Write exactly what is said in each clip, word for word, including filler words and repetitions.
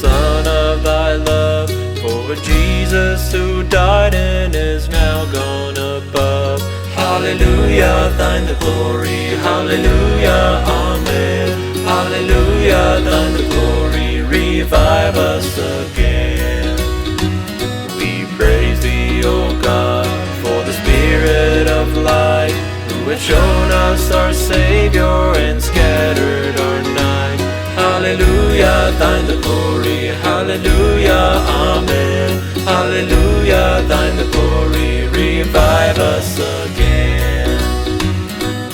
Son of thy love. For Jesus who died and is now gone above. Hallelujah, thine the glory. Hallelujah, amen. Hallelujah, thine the glory. Revive us again. We praise thee, O God, for the Spirit of light, who hath shown us our Savior and scattered our night. Hallelujah, thine the glory. Hallelujah, amen. Hallelujah, thine the glory. Revive us again.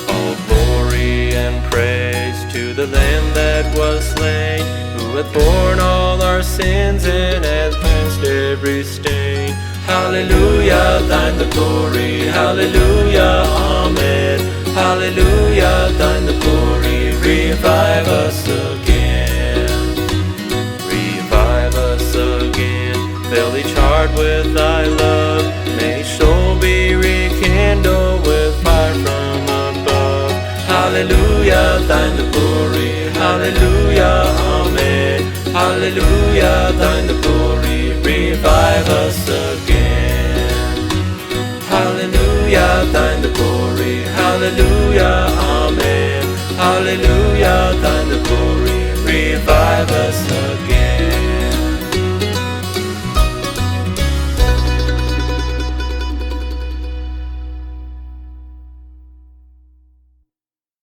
All glory and praise to the Lamb that was slain, who hath borne all our sins and hath cleansed every stain. Hallelujah, thine the glory. Hallelujah, amen. Hallelujah, thine the glory. Revive us again. Revive us again. Fill each heart with thy love. May soul be rekindled with fire from above. Hallelujah, thine the glory. Hallelujah, amen. Hallelujah, thine the glory. Revive us again. Hallelujah, thine the glory. Hallelujah, amen. Hallelujah, thine the glory. Revive us again.